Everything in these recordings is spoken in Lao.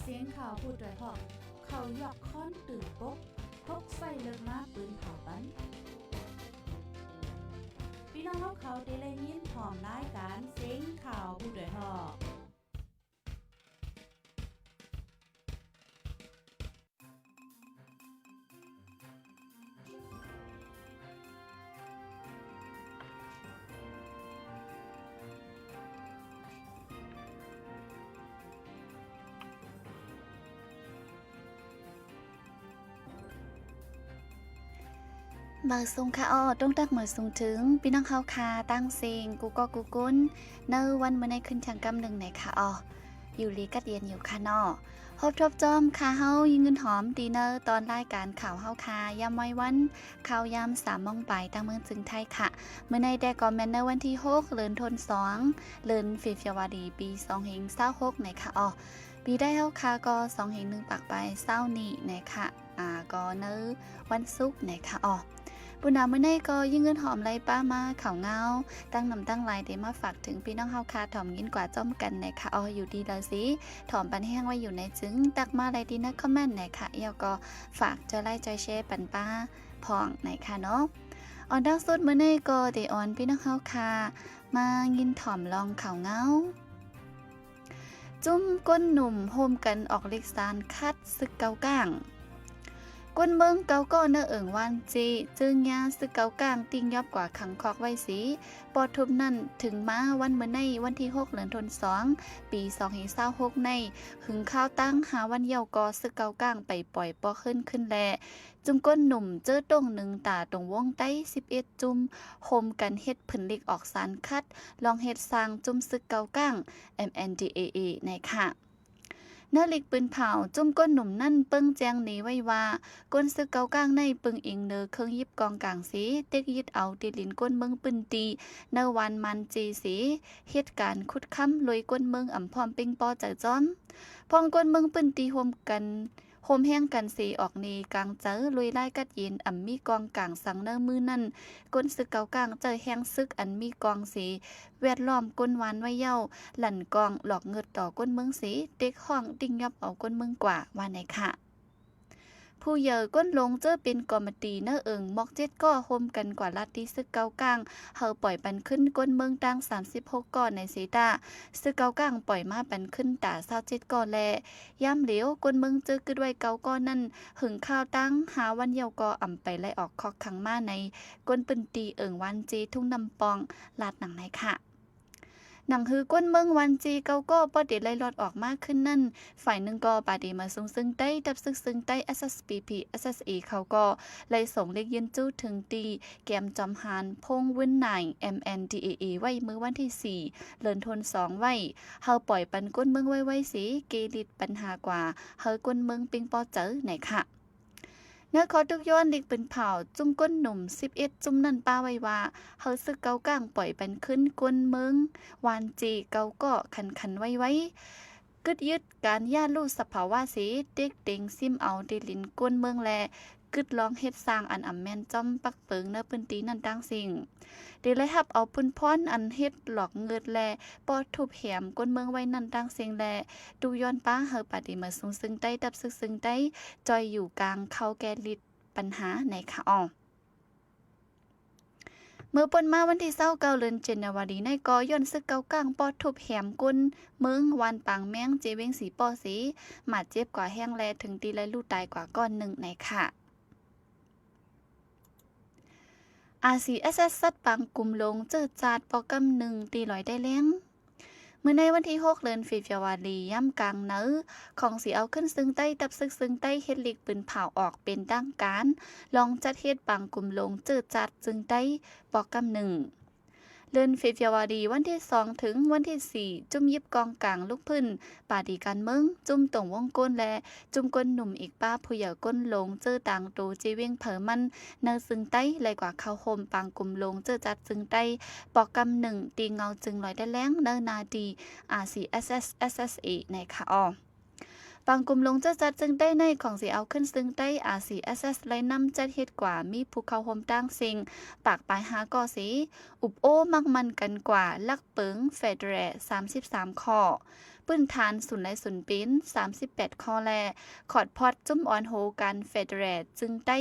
ສຽງຂ່າວຜູ້ໂດຍຮອກ ເຂົາຢອກຄ້ອນຕື່ນປົກ ພົກໄຊເລິກມາປືນເຜົາປັນ. ພີ່ນ້ອງເຮົາເຂົາທີ່ໄດ້ຍິນພ້ອມລາຍການສຽງຂ່າວຜູ້ໂດຍຮອກ. ມາສູງຄ່ະ ອໍ ຕົງຕັກມາສູງເຖິງ ພີ່ນ້ອງເຮົາຄ່ະ ຕ່າງເສັງ ກູ່ເກາະກູ່ກົນ ໃນວັນມື້ໃນຄືນທຽງກຳໜຶ່ງ ໃນຄ່ະ ອໍ ຢູ່ດີກັດເຢັນຢູ່ຄ່ະເນາະ. ພົບທົບຈອມຄ່ະ ເຮົາຍິງເງິນຫອມ ທີ່ໃນຕອນລາຍການຂ່າວເຮົາຄ່ະ ຍາມໄວວັນ ຂ່າວຍາມສາມໂມງປາຍ ຕາມເມືອງເຊີງໄທຄ່ະ. ມື້ໃນແຕ່ກໍແມ່ນໃນວັນທີຫົກ ເດືອນທົນສອງ ເດືອນເຟບຣວາຣີ ປີສອງພັນຊາວຫົກ ໃນຄ່ະ ອໍ ປີໄທເຮົາຄ່ະ ກໍສອງພັນໜຶ່ງປາຍຊາວນີ້ ໃນຄ່ະ ອາ ກໍໃນວັນສຸກ ໃນຄ່ະ ອໍ ປຸນນາ ມື້ໃນກໍຍິງເງິນຫອມໄລ່ປ້າມາ ຂ່າວງາວ ຕັ້ງນ້ຳຕັ້ງຫຼາຍ ທີ່ມາຝາກເຖິງພີ່ນ້ອງເຮົາຄ່ະ ຖອມຍິນກວ່າຈອມກັນ ໃນຄ່ະ ອໍ ຢູ່ທີ່ລາວສີ ຖອມປັນແຮງໄວ້ຢູ່ໃນຈຶ່ງ ຕັກມາໄດ້ທີ່ໃນຄອມເມັນ ໃນຄ່ະ ແລ້ວກໍຝາກຈອຍໄລຈອຍແຊປັນປ້າພ້ອມ ໃນຄ່ະເນາະ. ອອນດັງສຸດມື້ໃນກໍໄດ້ອອນພີ່ນ້ອງເຮົາຄ່ະ ມາຍິນຖອມລອງຂ່າວງາວ. ຈຸ້ມກົ້ນໜຸ່ມໂຮມກັນອອກລິກສານຄັດ ຊຶກເກົາກ້າງ. ກົ້ນເມືອງເກົາເກາະ ເນີເອີງວານເຈ ເຈີຍາຊຶກເກົາກ້າງ ຕິງຍອບກວ່າຂັງຄອກໄວ້ເສ ປໍທຸບນັ້ນ ເຖິງມາວັນມື້ໃນ ວັນທີຫົກ ເດືອນທົນສອງ ປີສອງພັນຊາວຫົກ ໃນຫຶງຄາວຕັ້ງຫ້າວັນ ເຍົາກໍຊຶກເກົາກ້າງໄປປ່ອຍປໍເຮີນຂຶ້ນແລະ ຈຸ້ມກົ້ນໜຸ່ມເຈີຕົງໜຶ່ງຕາຕົງວົງໄຕສິບເອັດຈຸ້ມ ໂຮມກັນເຮັດຜຶນລິກອອກສານຄັດ ລອງເຮັດສ້າງຈຸ້ມຊຶກເກົາກ້າງ ເອັມເອັນດີເອເອ ໃນຄ່ະ. ເນື້ອລິກປືນເຜົາ ຈຸ້ມກົ້ນໜຸ່ມນັ້ນ ເປິ້ງແຈ້ງເນໄວ້ວ່າ ກົ້ນຊຶກເກົາກ້າງໃນ ເປິງອີງເນີເຄື່ອງຢິບກອງກາງເສ ເຕັກຍຶດເອົາທີ່ດິນກົ້ນເມືອງພື້ນທີ່ ເນີວານມານເຈເສ ເຮັດການຂຸດຄຳ ໂດຍກົ້ນເມືອງອຳພ້ອມເປັ່ງປໍໃຈຈອມ ພ້ອມກົ້ນເມືອງພື້ນທີ່ ໂຮມກັນ ໂຮມແຮງກັນເສ ອອກເນກາງໃຈ ໂດຍລາຍກັດເຢັນ ອຳມີກອງກາງສັງເນີມືນັ້ນ ກົ້ນຊຶກເກົາກ້າງ ໃຈແຮງຊຶກອັນມີກອງເສ ແວດລ້ອມກົ້ນວານໄວ້ເຍົາ ລັ່ນກອງຫຼອກເງິດຕໍ່ກົ້ນເມືອງເສ ເຕັກຫ້ອງຕິງຍອບເອົາກົ້ນເມືອງກວ່າ ວ່າໃນຄ່ະ. ຜູ້ໃຫຍ່ກົ້ນຫຼົງເຈີເປັນກອມມະຕີ ເນີເອີງມອກເຈັດກໍ ໂຮມກັນກວ່າລັດທີ່ຊຶກເກົາກ້າງ ເຮົາປ່ອຍປັນຂຶ້ນກົ້ນເມືອງຕັ້ງສາມສິບຫົກກໍ ໃນເຊຕາ ຊຶກເກົາກ້າງປ່ອຍມາປັນຂຶ້ນຕາຊາວເຈັດກໍແລະ ຍາມເຫຼວ ກົ້ນເມືອງເຈີກຶດໄວ້ເກົ້າກໍນັ້ນ ຫຶງຄາວຕັ້ງຫ້າວັນ ເຍົາກໍອຳໄປໄລ່ອອກຄອກຂັງມາໃນ ກົ້ນພື້ນທີ່ເອີງວານເຈ ທຸງນ້ຳປ່ອງ ລາດໜັງໃນຄ່ະ. ໜັງຮືກ້ນເມືອງວານເຈເກົ້າກໍບໍ່ໄດ້ໄລ່ລອດອອກມາຄືນນັ້ນ ຝ່າຍໜຶ່ງກໍປາຕີມາຊຸງເຊິ່ງໃຕ້ ທັບຊຶກເຊິ່ງໃຕ້ ເອສເອສພີພີ ເອສເອສເອ ເຂົາກໍໄລ່ສົ່ງເລກຍື່ນຈູ້ເຖິງທີ່ ແກມຈອມຫານ ພົງວືນນາຍ ເອັມເອັນດີເອເອ ໄວ້ເມື່ອວັນທີສີ່ ເດືອນທົນສອງ ໄວ້ ເຮົາປ່ອຍປັນກົ້ນເມືອງໄວໆເສ ເກລິດປັນຫາກວ່າ ເຮົາກົ້ນເມືອງເປັ່ງປໍໃຈ ໃນຄ່ະ. ເນື້ອຂໍ້ທຸກຍ້ອນລິກປືນເຜົາ ຈຸ້ມກົ້ນໜຸ່ມສິບເອັດຈຸ້ມນັ້ນປ້າໄວ້ວ່າ ເຮົາຊຶກເກົາກ້າງປ່ອຍປັນຄືນກົ້ນເມືອງວານເຈເກົ້າກໍ ຂັນໆໄວໆ ກຶດຍຶດການຢ້ານຮູ້ສະພາວະເສ ເຕັກເຕັງຊິມເອົາທີ່ດິນກົ້ນເມືອງ ແລະ ກຶດລອງເຮັດສ້າງອັນອຳແມ່ນຈ້ອມປັກເປິງໃນພື້ນທີ່ນັ້ນຕ່າງສິ່ງ. ໄດ້ໄລ່ຮັບເອົາປຸນພອນອັນເຮັດຫຼອກເງິດ ແລະ ປໍທຸບແຮມກົ້ນເມືອງໄວ້ນັ້ນຕ່າງສິ່ງ ແລະ ທຸກຍ້ອນປ້າເຮົາປາຕີມາຊຸງເຊິ່ງໃຕ້ ທັບຊຶກເຊິ່ງໃຕ້ ຈ່ອຍຢູ່ກາງເຂົ້າແກ້ລິດ ບັນຫາໃນຄ່ະ ອໍ. ເມື່ອປົນມາວັນທີຊາວເກົ້າ ເດືອນຈັນຍາວາຣີໃນກໍ ຍ້ອນຊຶກເກົາກ້າງປໍທຸບແຮມກົ້ນເມືອງວານປາງແມງ ເຈວຽງສີປໍເສ ບາດເຈັບກວ່າແຮງ ແລະ ເຖິງທີ່ໄລ່ລູກຕາຍກວ່າກ້ອນໜຶ່ງໃນຄ່ະ. ອາຊີເອສເອສ ສັດປາງກຸມຫຼົງເຈີຈາດ ປອກກຳໜຶ່ງ ຕີລອຍໄດ້ແລງ. ມື້ໃນວັນທີຫົກ ເດືອນເຟບຣວາຣີ ຍາມກາງໃນ ຂອງສີເອົາຂຶ້ນເຊິ່ງໃຕ້ ທັບຊຶກເຊິ່ງໃຕ້ ເຮັດລິກປືນເຜົາອອກເປັນທາງການ ລອງຈັດເຮັດປາງກຸມຫຼົງເຈີຈາດເຊິ່ງໃຕ້ ປອກກຳໜຶ່ງ. ເດືອນເຟບຣວາຣີ ວັນທີສອງ ເຖິງວັນທີສີ່ ຈຸ້ມຢິບກອງກາງ ລູກພື້ນ ປາຕີການເມືອງ ຈຸ້ມຕົງວົງກົ້ນ ແລະ ຈຸ້ມກົ້ນໜຸ່ມອີກປ້າຜູ້ໃຫຍ່ກົ້ນຫຼົງເຈີຕາງໂຕ ເຈວຽງເຜີມັນ ເນີເຊິ່ງໃຕ້ ໄລ່ກວ່າເຂົ້າໂຮມປາງກຸມຫຼົງເຈີຈາດເຊິ່ງໃຕ້ ປອກກຳໜຶ່ງ ຕີເງົາຈຶ່ງລອຍໄດ້ແລງ ເນີນາດີ ອາຊີເອສເອສ ເອສເອສເອ ໃນຄ່ະ ອໍ. ປາງກຸ່ມໂລງເຈີຈັດເຊິ່ງໃຕ້ໃນຂອງຊິເອົາຂຶ້ນເຊິ່ງໃຕ້ ອາຊີເອສເອສ ໄລ່ນຳຈັດເຮັດກວ່າ ມີຜູ້ເຂົ້າຮ່ວມຕັ້ງເສັງປາກປາຍຫ້າກໍເສ, ອຸບໂອ້ໝັກໝັ້ນກັນກວ່າຫຼັກເປິງເຟເດີແຣ ສາມສິບສາມຂໍ້, ພື້ນຖານສູນໄລ່ສູນເປັນ ສາມສິບແປດຂໍ້ ແລະ ຂອດພອດຈຸ້ມອອນໂຮການເຟເດີແຣເຊິ່ງໃຕ້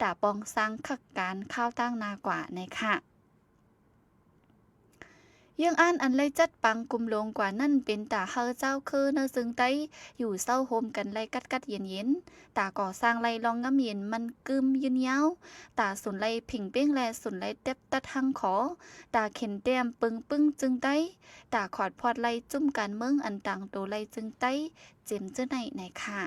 ຕາປອງສ້າງຄັກການຄາວຕ່າງໜ້າກວ່າໃນຂະ ເຍືອງອ່ານອັນໄລ່ຈັດປາງກຸ່ມໂລງກວ່ານັ້ນ ເປັນຕາເຮົາເຈົ້າຄືເນີເຊິ່ງໃຕ້ ຢູ່ເຊົາໂຮມກັນໄລ່ກັດກັດເຢັນໆ, ຕາກໍ່ສ້າງໄລ່ລອງງາມເຢັນມັນກຶ້ມຍືນຍາວ, ຕາສູນໄລ່ເພັງເປ້ງ ແລະ ສູນໄລ່ແຕັບຕັດຮັງຂໍ, ຕາເຂັນແຕ້ມເປິງປຶ້ງເຊິ່ງໃຕ້, ຕາຂອດພອດໄລ່ຈຸ້ມການເມືອງອັນຕ່າງໂຕໄລ່ເຊິ່ງໃຕ້ ເຈັມເຈີໃນໃນຂະ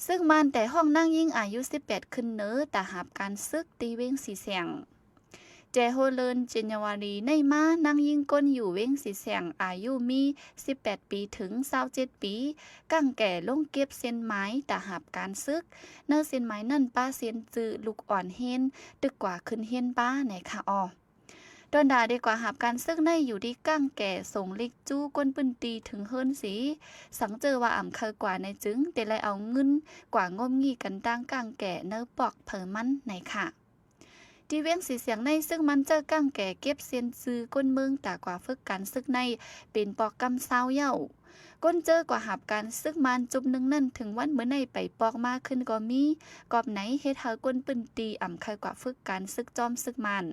ເຊິ່ງມານແຕ່ຫ້ອງນາງຍິງອາຍຸສິບແປດຂຶ້ນເໜີ ຕາຮັບການສຶກທີ່ເວງສີແສງ. ແຈໂຮເລີນ ເຈນຍາວາຣີ ໃນມາ ນາງຍິງກົ້ນຢູ່ເວງສີແສງ ອາຍຸມີສິບແປດປີເຖິງຊາວເຈັດປີ ກ້າງແກ່ລົງເກັບເສັ້ນໝາຍຕາຮັບການສຶກ. ໃນເສັ້ນໝາຍນັ້ນປະເຊັນຈື່ລູກອ່ອນຮຽນ ຕຶກກວ່າຂຶ້ນຮຽນປ້າໃນຂະອໍ. ດອນດາໄດ້ກວ່າຮັບການເຊິ່ງໃນຢູ່ທີ່ກ້າງແກ່ສົ່ງເຫຼັກຈູ້ກົ້ນພື້ນທີ່ເຖິງເຮືອນສີ, ສັງເຈີວ່າອຳໄຄກວ່າໃນຈຶ່ງ ແຕ່ໄລ່ເອົາເງິນກວ່າງົບງີ້ກັນຕັ້ງກ້າງແກ່ເນີປອກເຜີມັນໃນຂະ ທີ່ວຽງສີສຽງໃນ ເຊິ່ງມັນເຈີກ້າງແກ່ເກັບເສັ້ນຊື່ກົ້ນເມືອງຕາກວ່າຝຶກການເຊິ່ງໃນ ເປັນປອກກຳຊາວເຍົາ. ກົ້ນເຈີກວ່າຮັບການເຊິ່ງມານຈຸບໜຶ່ງນັ້ນ ເຖິງວັນມື້ໃນໄປປອກມາຂຶ້ນກໍມີ, ກອບໃນເຮັດໃຫ້ກົ້ນພື້ນທີ່ອຳໄຄກວ່າຝຶກການເຊິ່ງຈ້ອມເຊິ່ງມານ.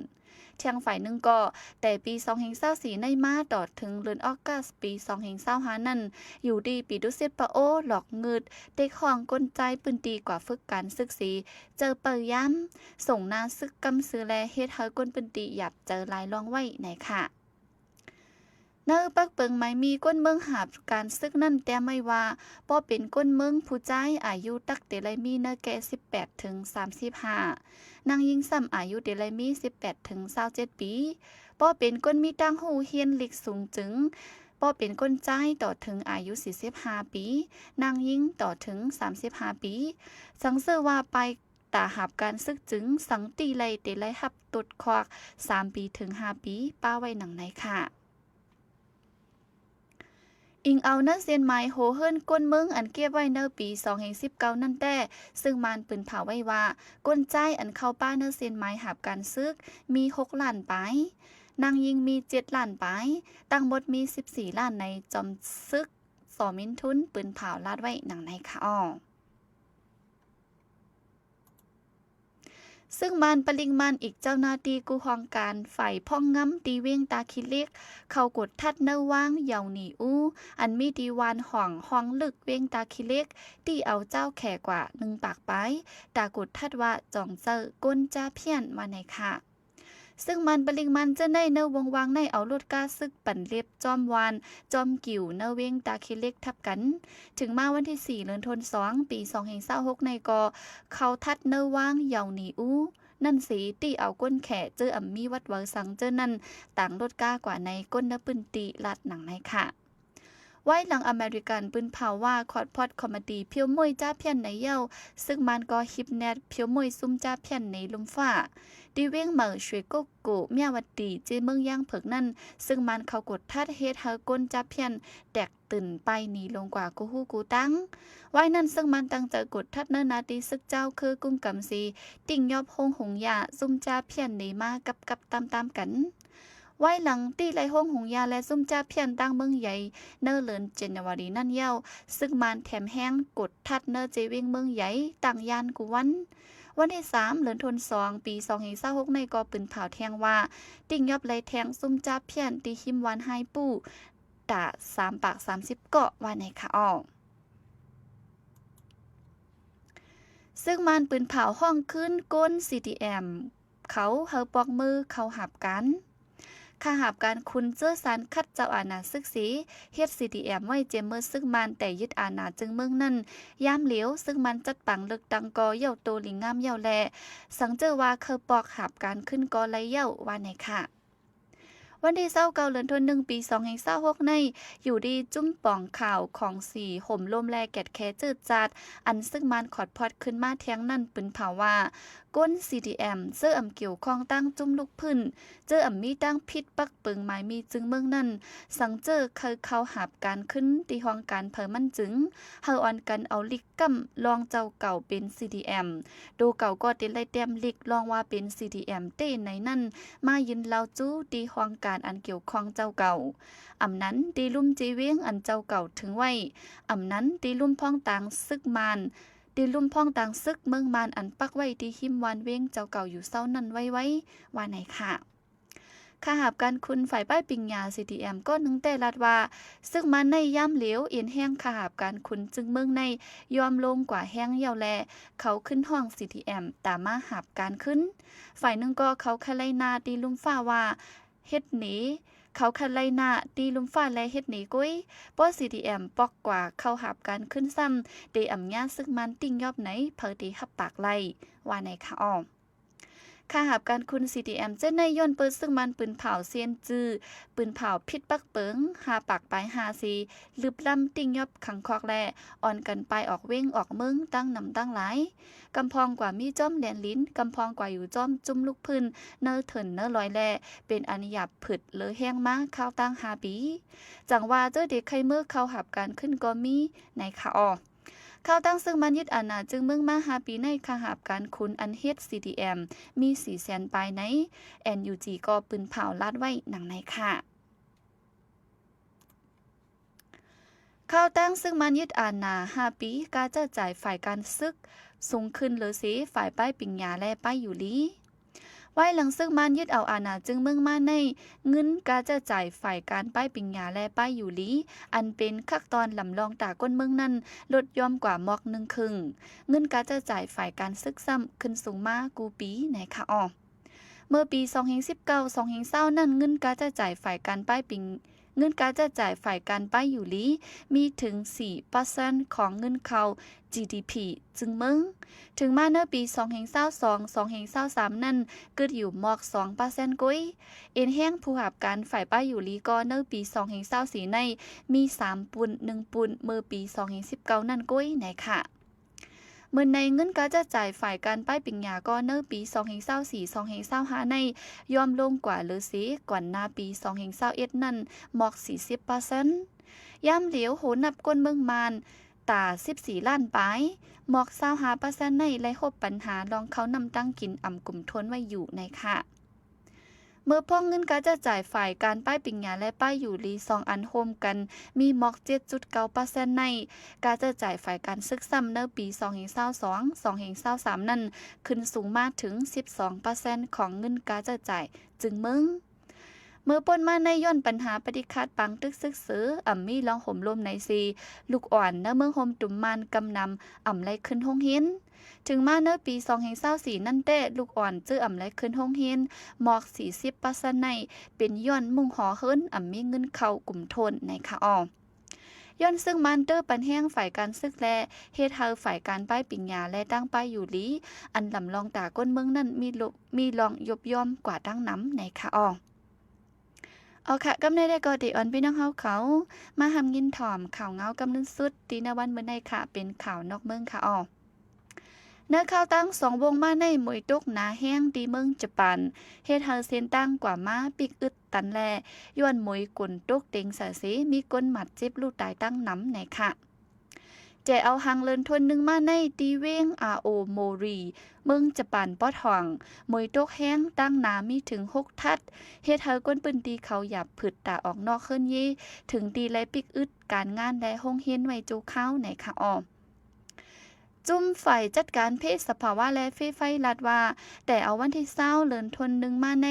ທຽງຝ່າຍໜຶ່ງກໍ ແຕ່ປີສອງເຮງຊາວສີ່ໃນມາ ຕໍ່ເຖິງເດືອນອອກກັສປີສອງເຮງຊາວຫ້ານັ້ນ ຢູ່ທີ່ປີດຸສິດປະໂອ ຫຼອກງືດ ເດັກຫ້ອງກົ້ນຈ່າຍພື້ນທີ່ກວ່າຝຶກການເຊິ່ງສີ ເຈີເປີຍາມ ສົ່ງໜ້າເຊິ່ງກຳຊື່ ແລະ ເຮັດໃຫ້ກົ້ນພື້ນທີ່ຫຍາບໃຈຫຼາຍລ່ອງໄວ້ໃນຂະ ເນີປັກເປິງໄມມີ ກົ້ນເມືອງຫາບການເຊິ່ງນັ້ນແຕ້ມໄວ້ວ່າ ປໍເປັນກົ້ນເມືອງຜູ້ຊາຍອາຍຸຕັກເຕໄລມີເນີແກ່ສິບແປດເຖິງສາມສິບຫ້າ, ນາງຍິງຊ້ຳອາຍຸເຕໄລມີສິບແປດເຖິງຊາວເຈັດປີ, ປໍເປັນກົ້ນມີຕ່າງຮູ້ຮຽນລິກສູງຈຶ່ງ, ປໍເປັນກົ້ນຊາຍຕໍ່ເຖິງອາຍຸສີ່ສິບຫ້າປີ, ນາງຍິງຕໍ່ເຖິງສາມສິບຫ້າປີ. ສັງເຊີວ່າປາຍ ຕາຮັບການເຊິ່ງຈຶ່ງ ສັງຕິໄລເຕໄລຮັບໂທດຄອກສາມປີເຖິງຫ້າປີ ປ້າໄວ້ໜັງໃນຂະ. ອີງເອົາເນື້ອເສັ້ນໝາຍໂຫເຮືອນກົ້ນເມືອງອັນເກັບໄວ້ໃນປີສອງເຮງສິບເກົ້ານັ້ນແຕ່ ເຊິ່ງມານປືນເຜົາໄວ້ວ່າ ກົ້ນຊາຍອັນເຂົ້າປ້າເນື້ອເສັ້ນໝາຍຮັບການເຊິ່ງ ມີຫົກລ້ານປາຍ, ນາງຍິງມີເຈັດລ້ານປາຍ, ທັງໝົດມີສິບສີ່ລ້ານໃນຈອມເຊິ່ງ ສໍມິນທຸນ ປືນເຜົາລາດໄວ້ໜັງໃນຂະອໍ. ເຊິ່ງມານປະລິງມານອີກເຈົ້າໜ້າທີ່ກູ້ຫ້ອງການຝ່າຍພອງງຳທີ່ເວງຕາຂີ້ເຫຼັກ ເຂົ້າກວດທັດເນີວາງເຍົາໜີອູ ອັນມີທີ່ວານຫ້ອງ ຫ້ອງລຶກເວງຕາຂີ້ເຫຼັກ ທີ່ເອົາເຈົ້າແຂກວ່າໜຶ່ງປາກປາຍ ຕາກວດທັດວ່າຈອງເຈີກົ້ນຈ້າພຽນວ່າໃນຂະ. ເຊິ່ງມານປະລິງມານເຈີໃນ ໃນວົງວ່າງໃນເອົາລົດກ້າຊຶກປັ່ນເລັບ ຈ້ອມວານ ຈ້ອມກິວ ໃນເວງຕາຂີ້ເຫຼັກທັບກັນ. ເຖິງມາວັນທີສີ່ ເດືອນທັນສອງ ປີສອງເຮງຊາວຫົກໃນກໍ ເຂົ້າທັດເນີວາງເຍົາໜີອູ ນັ້ນເສ ທີ່ເອົາກົ້ນແຂເຈີອຳມີວັດເວີສັງເຈີນັ້ນ ຕາງລົດກ້າກວ່າໃນກົ້ນເນີພື້ນທີ່ລາດໜັງໃນຂະ. ວາຍຫຼັງອາເມລິກັນປືນເຜົາວ່າ ຂອດພອດຄອມມາຕີພຽວມົ້ຍຈ້າພຽນໃນເຍົາ ເຊິ່ງມານກໍຮິບແນດພຽວມົ້ຍຊຸມຈ້າພຽນໃນລຸ່ມຟ້າ ທີ່ເວງເໝີ ຊວຍໂກໂກ ມຽວາຕີ ເຈເມືອງຢ່າງເຜິກນັ້ນ ເຊິ່ງມານເຂົ້າກວດທັດເຮັດໃຫ້ກົ້ນຈ້າພຽນແຕກຕື່ນໄປໜີລົງກວ່າກູ່ຫູກູ່ຕັງ. ວາຍນັ້ນເຊິ່ງມານຕັ້ງໃຈກວດທັດເນີໜ້າທີ່ຊຶກເຈົ້າຄືກຸມກຳສີ ຕິງຍອບໂຮງຫຸງຢາ ຊຸມຈ້າພຽນໜີມາກັບກັບຕາມຕາມກັນ. ວາຍຫຼັງທີ່ໄລ່ໂຮງຫຸງຢາ ແລະ ຊຸມຈ້າພຽນຕ່າງເມືອງໃຫຍ່ ໃນເດືອນເຈນຍາວາຣີນັ້ນເຍົາ ເຊິ່ງມານແຖມແຮງກວດທັດເນີເຈເວງເມືອງໃຫຍ່ ຕ່າງຢ່ານກູ່ວັນ. ວັນທີສາມ ເດືອນທັນສອງ ປີສອງເຮງຊາວຫົກໃນກໍປືນເຜົາແທງວ່າ ຕິງຍອບໄລ່ແທງຊຸມຈ້າພຽນທີ່ຮິມວານໄຮປູ ຕາສາມປາກສາມສິບເກາະວ່າໃນຂະອອກ. ເຊິ່ງມານປືນເຜົາຫ້ອງຄືນກົ້ນ ຊີທີເອັມ ເຂົາເຮົາປອກມືເຂົ້າຮັບການ. ຂ້າຮັບການຄຸນເຈີສານຂັດເຈົ້າອານາຊຶກສີ ເຮັດ ຊີທີເອັມ ໄວ້ເຈມເມີຊຶກມານແຕ່ຍຶດອານາຈຶ່ງເມືອງນັ້ນ ຍາມຫຼຽວຊຶກມານຈັດປັງເລືອກຕັ້ງກໍເຍົາໂຕລິງງາມເຍົາແລ ສັງເຈີວ່າເຂົາປອກຮັບການຂຶ້ນກໍໄລເຍົາວ່າໃນຂະ. ວັນທີຊາວເກົ້າ ເດືອນທັນໜຶ່ງ ປີສອງເຮງຊາວຫົກໃນ ຢູ່ດີຈຸ້ມປອງຂ່າວຂອງສີໂຫມລົມ ແລະ ແກດແຄເຈີດຈາດ ອັນຊຶກມານຂອດພອດຂຶ້ນມາແທງນັ້ນ ປືນເຜົາວ່າ ກົນ ຊີດີເອັມ ເຈີອຳກ່ຽວຂ້ອງຕາງຈຸ້ມລຸກພື້ນ ເຈີອຳມີຕາງຜິດປັກເປິງໝາຍມີຈຶ່ງເມືອງນັ້ນ ສັງເຈີໄຄເຂົ້າຫາບການຂຶ້ນ ທີ່ຫ້ອງການໃຜມັນຈຶ່ງ ເຮົາອ່ອນກັນເອົາລິກກຳລອງເຈົ້າເກົ່າເປັນ ຊີດີເອັມ ໂຕເກົ່າກໍເຕັນໄລ່ແຕ້ມລິກລອງວ່າເປັນ ຊີດີເອັມ ເຕໃນນັ້ນ ມາຢືນເລົ່າຈູ້ທີ່ຫ້ອງການອັນກ່ຽວຂ້ອງເຈົ້າເກົ່າ ອຳນັ້ນທີ່ລຸ່ມຈີວຽງອັນເຈົ້າເກົ່າເຖິງໄວ້ ອຳນັ້ນທີ່ລຸ່ມພອງຕາງຊຶກມານ ທີ່ລຸ່ມພອງຕາງຊຶກເມືອງມານອັນປັກໄວ້ທີ່ຮິມວານວຽງເຈົ້າເກົ່າຢູ່ເຊົານັ້ນໄວໆ ວ່າໃນຄ່າ. ຄ່າຫາບການຄຸນຝ່າຍປ້າຍປິງຍາ ຊີດີເອັມ ກໍໜຶ່ງແຕ່ລັດວ່າ ຊຶກມານໃນຍາມຫຼຽວເອັນແຮງຄ່າຫາບການຄຸນຈຶ່ງເມືອງໃນຍອມລົງກວ່າແຮງຢ່າວແລ ເຂົາຂຶ້ນຮ້ອງ ຊີດີເອັມ ຕາມມາຫາບການຄືນ. ຝ່າຍໜຶ່ງກໍເຂົາຄະໄລນາທີ່ລຸ່ມຟ້າວ່າ ເຮັດເນ ເຂົາຄະໄລນາທີ່ລຸ່ມຟ້າແລເຮັດເນໂກຍ ເພາະ ຊີດີເອັມ ປອກກວ່າເຂົ້າຫາບການຄືນຊ້ຳ ເຕອຳຍາຊຶກມານຕິງຍອບໃນ ເພີເຕຮັບປາກໄລ່ ວ່າໃນຄ່າອອກ. ຄ່າຫາບການຄຸນ ຊີດີເອັມ ເຈີໃນຍ້ອນເປີດຊຶກມານປືນເຜົາຊຽນຈື່ ປືນເຜົາຜິດປັກເປິງ ຫ້າປາກປາຍຫ້າ ຊີ ລຶບລ້ຳຕິງຍອບຄັງຄອກແລ ອ່ອນກັນປາຍອອກວຽງອອກເມືອງຕັ້ງນຳຕັ້ງຫຼາຍ ກຳພອງກວ່າມີຈອມແລນລິນ ກຳພອງກວ່າຢູ່ຈອມຈຸ້ມລຸກພື້ນ ເນີເຖິນເນີລອຍແລ ເປັນອັນຫຍາບຜືດເລີແຮງມາຄາວຕັ້ງຫ້າປີ ຈັ່ງວ່າເຈີເດໄຄເມີເຂົ້າຫາບການຂຶ້ນກໍມີ ໃນຄ່າອອກ. ຄາວຕັ້ງຊຶກມານຍຶດອານາຈຶ່ງເມືອງມາຫ້າປີໃນ ຄ່າຫາບການຄຸນອັນເຮັດ ຊີດີເອັມ ມີສີ່ແສນປາຍໃນ ເອັນຢູຈີ ກໍປືນເຜົາລາດໄວ້ດັ່ງໃນຄ່າ. ຄາວຕັ້ງຊຶກມານຍຶດອານາຫ້າປີ ຄ່າໃຊ້ຈ່າຍຝ່າຍການຊຶກສູງຂຶ້ນເລີເຊ ຝ່າຍປ້າຍປິງຍາ ແລະ ປ້າຍຢູ່ລີ. ວາຍຫຼັງຊຶກມານຍຶດເອົາອານາຈຶ່ງເມືອງມາໃນ ເງິນຄ່າໃຊ້ຈ່າຍຝ່າຍການປ້າຍປິງຍາ ແລະ ປ້າຍຢູ່ລີ ອັນເປັນຄັກຕອນລຳລອງຕາກົ້ນເມືອງນັ້ນ ລົດຢ່ອມກວ່າໝອກໜຶ່ງເຄິ່ງ. ເງິນຄ່າໃຊ້ຈ່າຍຝ່າຍການຊຶກຊ້ຳຂຶ້ນສູງມາກູ່ປີ ໃນຄ່າອອກ. ເມື່ອປີສອງພັນສິບເກົ້າ ສອງພັນຊາວນັ້ນ ເງິນຄ່າໃຊ້ຈ່າຍຝ່າຍການປ້າຍປິງ ເງິນຄ່າໃຊ້ຈ່າຍຝ່າຍການປ້າຍຢູ່ລີ ມີເຖິງສີ່ເປີເຊັນຂອງເງິນເຂົ້າ ຈີດີພີ ຈຶ່ງເມືອງ. ເຖິງມາໃນປີສອງພັນຊາວສອງ ສອງພັນຊາວສາມນັ້ນ ກຶດຢູ່ໝອກສອງເປີເຊັນໂກຍ. ເອັນແຮງຜູ້ຮັບການຝ່າຍປ້າຍຢູ່ລີກໍໃນປີສອງພັນຊາວສີ່ໃນ ມີສາມປຸ້ນ ໜຶ່ງປຸ້ນ ເມື່ອປີສອງພັນສິບເກົ້ານັ້ນໂກຍ ໃນຄ່າ. ເໝືອນໃນເງິນຄ່າໃຊ້ຈ່າຍຝ່າຍການປ້າຍປິງຍາກໍໃນປີສອງພັນຊາວສີ່ ສອງພັນຊາວຫ້າໃນ ຍ່ອມລົງກວ່າເລີເຊ ກ່ອນໜ້າປີສອງພັນຊາວເອັດນັ້ນໝອກສີ່ສິບເປີເຊັນ. ຍາມຫຼຽວໂຫນັບກົ້ນເມືອງມານ ຕາສິບສີ່ລ້ານປາຍ ໝອກຊາວຫ້າເປີເຊັນໃນ ໄດ້ພົບບັນຫາລອງເຂົ້ານ້ຳຕັ້ງກິນອຳກຸມທົນໄວ້ຢູ່ ໃນຄ່າ. ເມື່ອພວກເງິນຄ່າໃຊ້ຈ່າຍຝ່າຍການປ້າຍປິງຍາ ແລະ ປ້າຍຢູ່ລີສອງອັນໂຮມກັນ ມີໝອກເຈັດຈຸດເກົ້າເປີເຊັນໃນ ຄ່າໃຊ້ຈ່າຍຝ່າຍການຊຶກຊ້ຳໃນປີສອງພັນຊາວສອງ ສອງພັນຊາວສາມນັ້ນ ຂຶ້ນສູງມາເຖິງສິບສອງເປີເຊັນຂອງເງິນຄ່າໃຊ້ຈ່າຍຈຶ່ງເມືອງ. ເມື່ອປົນມາໃນຍ້ອນບັນຫາປະຕິຄັດປາງຕຶກຊຶກເສີ ອຳມີລອງໂຫມລົມໃນຊີ ລູກອ່ອນໃນເມືອງໂຮມຕຸມມານກຳນຳ ອຳໄລຂຶ້ນໂຮງຮຽນ. ເຖິງມາໃນປີສອງພັນຊາວສີ່ນັ້ນແຕ່ ລູກອ່ອນເຈີອຳໄລຂຶ້ນໂຮງຮຽນໝອກສີ່ສິບເປີເຊັນໃນ ເປັນຍ້ອນມຸງຫໍເຮືອນອຳມີເງິນເຂົ້າກຸມໂທນ ໃນຄ່າອອກ. ຍ້ອນຊຶກມານເຕີປັນແຮງຝ່າຍການຊຶກແລ ເຮັດໃຫ້ຝ່າຍການປ້າຍປິງຍາ ແລະ ຕັ້ງປ້າຍຢູ່ລີ ອັນລຳລອງຕາກົ້ນເມືອງນັ້ນ ມີໂລ ມີລອງຍົບຍ່ອມກວ່າຕັ້ງນຳ ໃນຄ່າອອກ. ເອົາຄະ ກຳໃນໄດ້ກໍເຕອອນພີ່ນ້ອງເຮົາເຂົາ ມາຮັບຍິນຖອມຂ່າວເງົາກຳໜຶ່ງຊຸດ ທີ່ໃນວັນມື້ໃນຄ່ະ ເປັນຂ່າວນອກເມືອງຄ່ະອອກ. ໃນຂ່າວຕ່າງສອງວົງມາໃນ ໝວຍຕົກໜາແຮງທີ່ເມືອງຈະປານ ເຮັດໃຫ້ເສັ້ນທາງກວ່າມາປິກອຶດຕັນແລ ຍ້ອນໝວຍກົນຕົກເຕັງສາເສ ມີຄົນບາດເຈັບ ລູກຕາຍຕັ້ງນຳ ໃນຄ່ະ. ແຈເອົາຫາງເລີນທົນໜຶ່ງມາໃນ ທີ່ວຽງອາໂອໂມຣີ ເມືອງຈະປານປອດຫ້ອງ ໝວຍຕົກແຮງຕັ້ງໜາມີເຖິງຫົກທັດ ເຮັດໃຫ້ຄົນພື້ນທີ່ເຂົາຫຍາບຜືດຕາອອກນອກເຮືອນເຢ ເຖິງທີ່ແລປິກອຶດການງານ ແລະ ໂຮງຮຽນໄວ້ຊົ່ວຄາວ ໃນຄ່າອອກ. ຈຸ້ມຝ່າຍຈັດການເພດສະພາວະ ແລະ ເຟໄຟລັດວ່າ ແຕ່ເອົາວັນທີຊາວ ເລີນທົນໜຶ່ງມາໃນ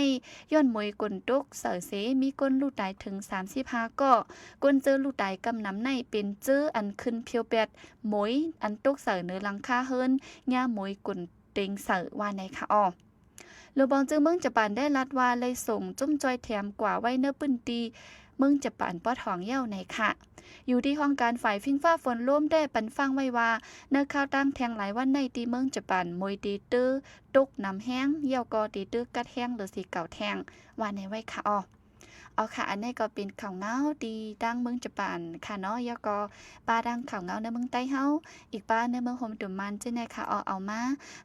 ຍ້ອນໝວຍກົນຕົກສາເສ ມີຄົນລູກຕາຍເຖິງສາມສິບຫ້າເກາະ ຄົນເຈີລູກຕາຍກຳນຳໃນ ເປັນເຈີອັນຂຶ້ນພຽວແປດ ໝວຍອັນຕົກໃສ່ເນີຫຼັງຄາເຮືອນ ຍາໝວຍກົນເຕັງໃສ່ ວ່າໃນຄ່າອອກ. ໂລບອງຈຶ່ງເມືອງຈະປານໄດ້ລັດວ່າ ໄດ້ສົ່ງຈຸ້ມຊ່ອຍແຖມກວ່າໄວ້ໃນພື້ນທີ່ເມືອງຈະປານປອດຫ້ອງແລ້ວ ໃນຄ່ະ. ຢູ່ທີ່ຫ້ອງການຝ່າຍຟິງຟ້າຝົນລົມໄດ້ປັນຟັງໄວ້ວ່າ ໃນຄາວຕ່າງແທ່ງຫຼາຍວັນໃນທີ່ເມືອງຈະປານ ໝວຍເຕເຕີຕົກໜຳແຮງ ແລ້ວກໍເຕເຕີກັດແຮງເຫຼືອເສເກົ່າແທ່ງ ວ່າໃນໄວ້ຄ່າອອກ. ເອົາຄ່ະ ອັນນີ້ກໍເປັນຂ່າວງາວທີ່ທາງເມືອງຈະປານຄ່ະເນາະ ແລ້ວກໍປາທາງຂ່າວງາວໃນເມືອງໃຕ້ເຮົາ ອີກປາໃນເມືອງໂຮມຕຸມມານ ເຊັ່ນນີ້ຄ່ະ ເອົາ ເອົາມາ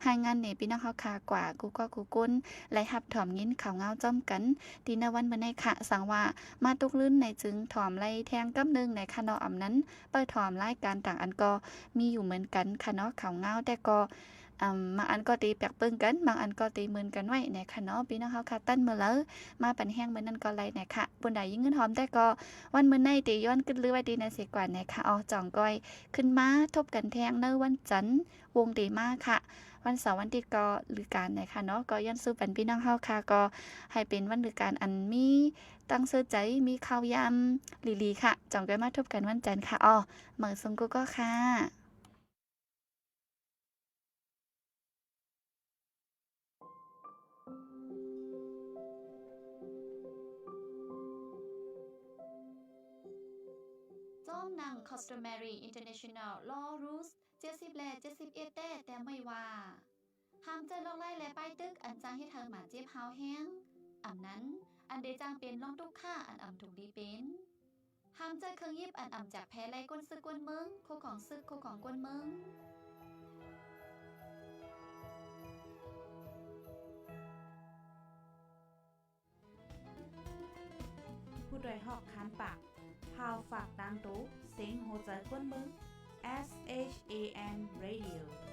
ລາຍງານໃຫ້ພີ່ນ້ອງເຮົາຄ່ະ ກວ່າ ກູ່ກໍ ກູ່ຄົນ ໄດ້ຮັບຖອມຍິນຂ່າວງາວພ້ອມກັນ ທີ່ໃນວັນມື້ນີ້ຄ່ະ. ສັງວ່າມາຕົກລື່ນໃນຈຶ່ງຖອມໄດ້ແທ່ງກັບໜຶ່ງໃນຄ່ະເນາະ ອຳນັ້ນ ເປີດຖອມລາຍການຕ່າງອັນກໍມີຢູ່ເໝືອນກັນຄ່ະເນາະ ຂ່າວງາວ ແຕ່ກໍ ອາ ບາງອັນກໍເຕແປກເບິ່ງກັນ ບາງອັນກໍເຕເໝືອນກັນໄວ້ນະຄະເນາະ ພີ່ນ້ອງເຮົາຄ່ະ ຕັນມື້ໃດມາປັນແຮງມື້ນັ້ນກໍໄດ້ນະຄະ ບຸນດາຍິ່ງເງິນຫອມ ແຕ່ກໍວັນມື້ໃນເຕຍ້ອນກຶດລືໄວ້ຕີນາເສກວ່ານະຄະ ອອກຈອງກ້ອຍຂຶ້ນມາພົບກັນແທງໃນວັນຈັນວົງເຕມາຄະ ວັນເສົາວັນຕິດກໍລືການນະຄະເນາະ ກໍຍ້ອນສູ້ປັນພີ່ນ້ອງເຮົາຄ່ະ ກໍໃຫ້ເປັນວັນລືການອັນມີຕັ້ງເຊີໃຈ ມີຂ່າວຢາມດີໆ ຄ່ະ ຈອງກ້ອຍມາພົບກັນວັນຈັນຄ່ະ ອອ ໝັ້ນສົງກູ່ກໍຄ່ະ. ໂຈມໜັງ Customary International Law Rules ເຈັດສິບ ແລະ ເຈັດສິບເອັດ ແຕ້ແຕ້ມໄວ້ວ່າ ຫ້າມໃຊ້ລວດລາຍ ແລະ ປ້າຍຕຶກ ອັນຈະເຮັດໃຫ້ບາດເຈັບຮ້າວແຮງ, ອຳນັ້ນ ອັນເດຈັ່ງເປັນລອງຕຸກຄ່າ ອັນອຳທຸກດີເປັນ. ຫ້າມໃຊ້ເຄື່ອງຫຍິບອັນອຳຈາກແພໄລກວນຊຶກກວນເມືອງ, ໂຄຂອງຊຶກ, ໂຄຂອງກວນເມືອງ. ຜູ້ດອຍຮອກຄານປາກ, ພາວຝາກຕ່າງໂຕ, ເສັງຫົວໃຈກວນເມືອງ, S H A N Radio.